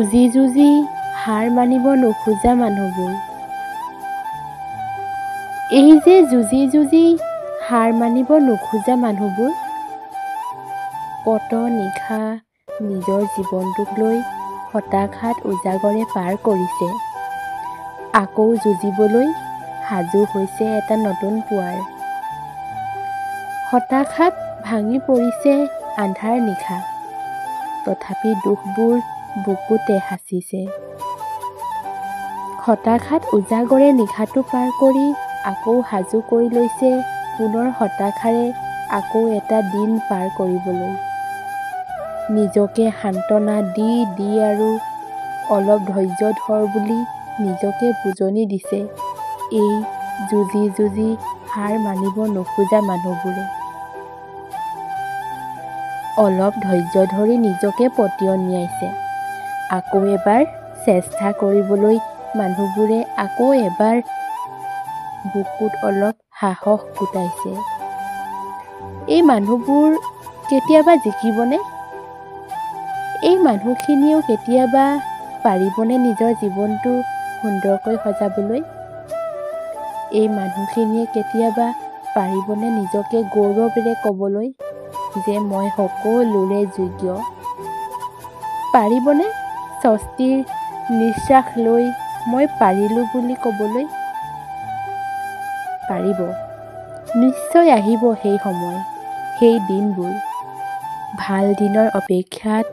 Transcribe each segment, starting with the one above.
যুঁজি যুঁজি হাৰ মানিব নোখোজা মানুহবোৰ, এই যে যুঁজি যুঁজি হাৰ মানিব নোখোজা মানুহবোৰ, কত নিশা নিজৰ জীৱনটোক লৈ হতাশাত উজাগৰে পাৰ কৰিছে, আকৌ যুঁজিবলৈ সাজু হৈছে এটা নতুন পুৱাৰ। হতাশাত ভাঙি পৰিছে আন্ধাৰ নিশা, তথাপি দুখবোৰ বুকুতে সাঁচিছে। হতাশাত উজাগৰে নিশাটো পাৰ কৰি আকৌ সাজু কৰি লৈছে পুনৰ হতাশাৰে আকৌ এটা দিন পাৰ কৰিবলৈ। নিজকে সান্তনা দি দি আৰু অলপ ধৈৰ্য ধৰ বুলি নিজকে বুজনি দিছে এই যুঁজি যুঁজি হাৰ মানিব নোখোজা মানুহবোৰে। অলপ ধৈৰ্য ধৰি নিজকে পতিয়ন নিয়াইছে। আকৌ এবাৰ চেষ্টা কৰিবলৈ মানুহবোৰে আকৌ এবাৰ বুকুত অলপ সাহস গোটাইছে। এই মানুহবোৰ কেতিয়াবা জিকিবনে? এই মানুহখিনিয়েও কেতিয়াবা পাৰিবনে নিজৰ জীৱনটো সুন্দৰকৈ সজাবলৈ? এই মানুহখিনিয়ে কেতিয়াবা পাৰিবনে নিজকে গৌৰৱেৰে ক'বলৈ যে মই সকলোৰে যোগ্য? পাৰিবনে স্বস্তিৰ নিশ্বাস লৈ মই পাৰিলোঁ বুলি ক'বলৈ? পাৰিব। নিশ্চয় আহিব সেই সময়, সেই দিনবোৰ। ভাল দিনৰ অপেক্ষাত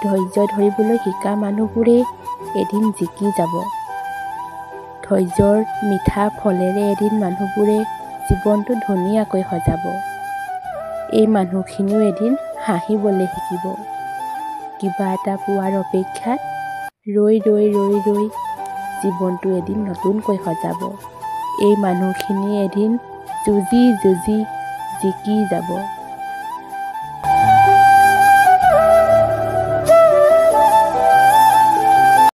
ধৈৰ্য ধৰিবলৈ শিকা মানুহবোৰে এদিন জিকি যাব। ধৈৰ্যৰ মিঠা ফলেৰে এদিন মানুহবোৰে জীৱনটো ধুনীয়াকৈ সজাব। এই মানুহখিনিও এদিন হাঁহিবলৈ শিকিব। কিবা এটা পোৱাৰ অপেক্ষাত ৰৈ ৰৈ ৰৈ ৰৈ জীৱনটো এদিন নতুনকৈ সজাব। এই মানুহখিনিয়ে এদিন যুঁজি যুঁজি জিকি যাব।